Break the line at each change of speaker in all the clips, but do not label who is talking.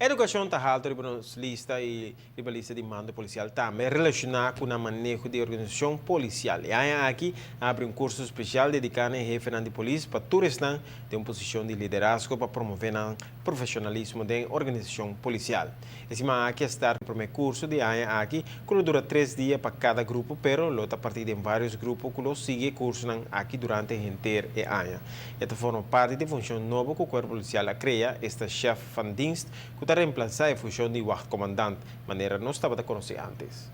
Educacion ta halto riba nos lista y riba lista di mando policial tambe relaciona cu nan maneho di organisacion policial. E aña aki a habri un curso special dedica na e hefenan di polis pa tur esnan den un posicion di liderazgo pa promove nan profesionalismo den organisacion policial. E siman aki a start e prome curso di e aña aki cu lo dura 3 dia pa cada grupo, pero lo ta parti den varios grupo cu lo sigui e cursonan aki durante henter e aña. E ta forma parti di funcion nobo cu Cuerpo Policial a crea, esta chef van dienst, cu ta reemplasa e funcion di wachtcommandant, manera nos tabata conoce antes.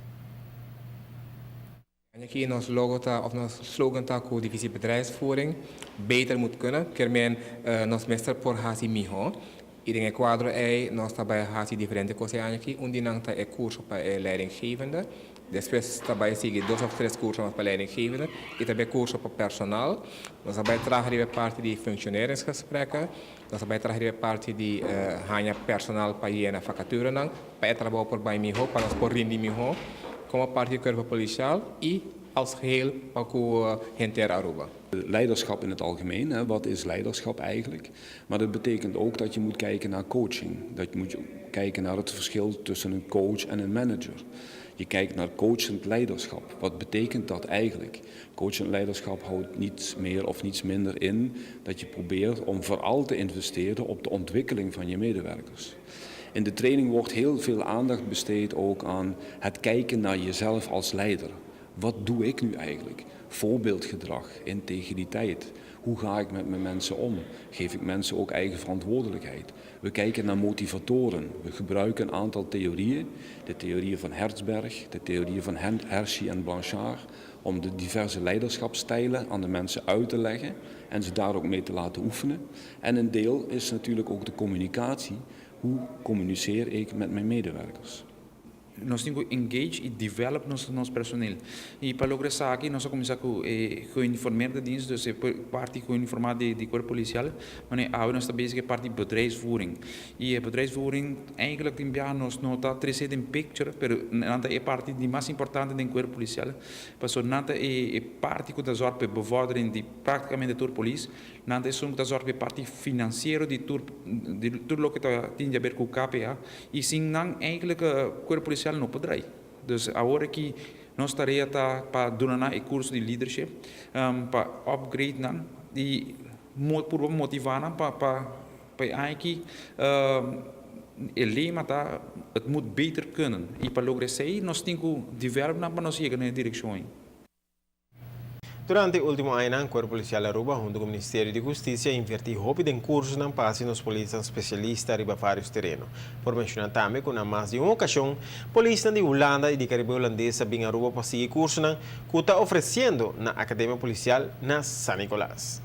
Aki nos logo ta, of nos slogan ta cu divisie bedrijfsvoering beter moet kunnen. Kiermen nos mester por hasi miho. Y den e cuadro ey nos ta bay hasi diferente cos aki. Un di nan ta e curso pa e leidinggevende. Despues ta bay sigui dos of tres curso mas pa leidinggevende. Y tambe curso pa personal. Nos ta bay traha e parti di functioneringsgesprekken. Nos ta bay traha e parti di haña personal pa yena vacature nan, pa e trabou por bay miho, pa nos por rindi miho, como parti di cuerpo policial y als geheel pa cu henter Aruba.
Leiderschap in het algemeen, hè? Wat is leiderschap eigenlijk? Maar dat betekent ook dat je moet kijken naar coaching. Dat je moet kijken naar het verschil tussen een coach en een manager. Je kijkt naar coachend leiderschap. Wat betekent dat eigenlijk? Coachend leiderschap houdt niets meer of niets minder in dat je probeert om vooral te investeren op de ontwikkeling van je medewerkers. In de training wordt heel veel aandacht besteed ook aan het kijken naar jezelf als leider. Wat doe ik nu eigenlijk? Voorbeeldgedrag, integriteit. Hoe ga ik met mijn mensen om? Geef ik mensen ook eigen verantwoordelijkheid? We kijken naar motivatoren. We gebruiken een aantal theorieën. De theorieën van Herzberg, de theorieën van Hershey en Blanchard. Om de diverse leiderschapsstijlen aan de mensen uit te leggen en ze daar ook mee te laten oefenen. En een deel is natuurlijk ook de communicatie. Hoe communiceer ik met mijn medewerkers?
Nos tin cu engage y develop nos personeel. Y pa logra esaki, nos a cuminsa cu geuniformeerde dienst, dus e parti geuniforma di cuerpo policial, maar awe nos ta bezig cu parti bedrijfsvoering. Y e bedrijfsvoering eigenlijk tin bia nos no ta trece den picture, pero nan ta e parti di mas importante den cuerpo policial. Paso nan ta e parti cu ta zorg pa bevordering di practicamente tur polis, nan ta esun cu ta zorg pa parti financiero di tur loke ta tin di haber cu KPA y sin nan eigenlijk cuerpo policial no por draai. Dus awor cu nos tarea ta pa duna e curso di leadership, pa upgrade nan y por motiva nan pa aki e lema ta "Het moet beter kunnen". Y pa logra esey, nos tin cu develop nan pa nos yega na e direccion.
Durante e ultimo aña, e Cuerpo Policial Aruba, hunto cu e Ministerio di Husticia, a inverti hopi den curso pa haci nos polis specialista riba varios tereno. Por menciona tambe cu na mas di un ocasion, polis di Hulanda y di Caribe Hulandes a bin Aruba pa sigui curso cu ta ofreciendo na Academia Policial na San Nicolas.